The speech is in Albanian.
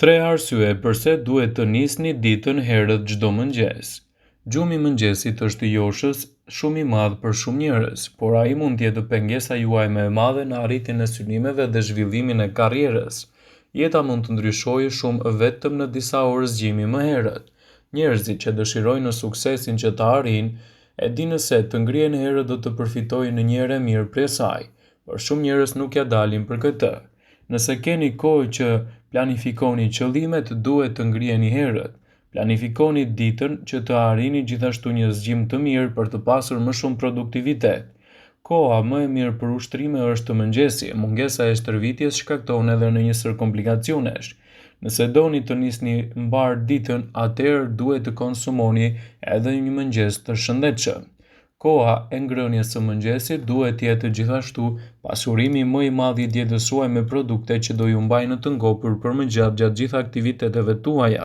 Tre arsye përse duhet të nisni ditën herët çdo mëngjes. Gjumi i mëngjesit është joshës shumë i madh për shumë njerëz, por ai mund të jetë pengesa juaj më e madhe në arritjen e synimeve dhe zhvillimin e karrierës. Jeta mund të ndryshojë shumë vetëm në disa orë zgjimi më herët. Njerëzit që dëshirojnë suksesin që të arrijnë, e dinë se të ngrihen herët do të përfitojnë një herë e mirë prej saj, por shumë njerëz nuk ia dalin për këtë. Nëse keni kohë që planifikoni qëllimet, duhet të ngriheni herët. Planifikoni ditën që të arrini gjithashtu një zgjim të mirë për të pasur më shumë produktivitet. Koha më e mirë për ushtrime është mëngjesi. Mungesa e stërvitjes shkakton edhe në një sërë komplikacionesh. Nëse doni të nisni mbarë ditën, atëherë duhet të konsumoni edhe një mëngjes të shëndetshëm. Koha e ngrënies së mëngjesit duhet të jetë gjithashtu pasurimi më i madh i dietës suaj me produkte që do ju mbajnë të ngopur për më gjatë gjatë gjithë aktiviteteve tuaja.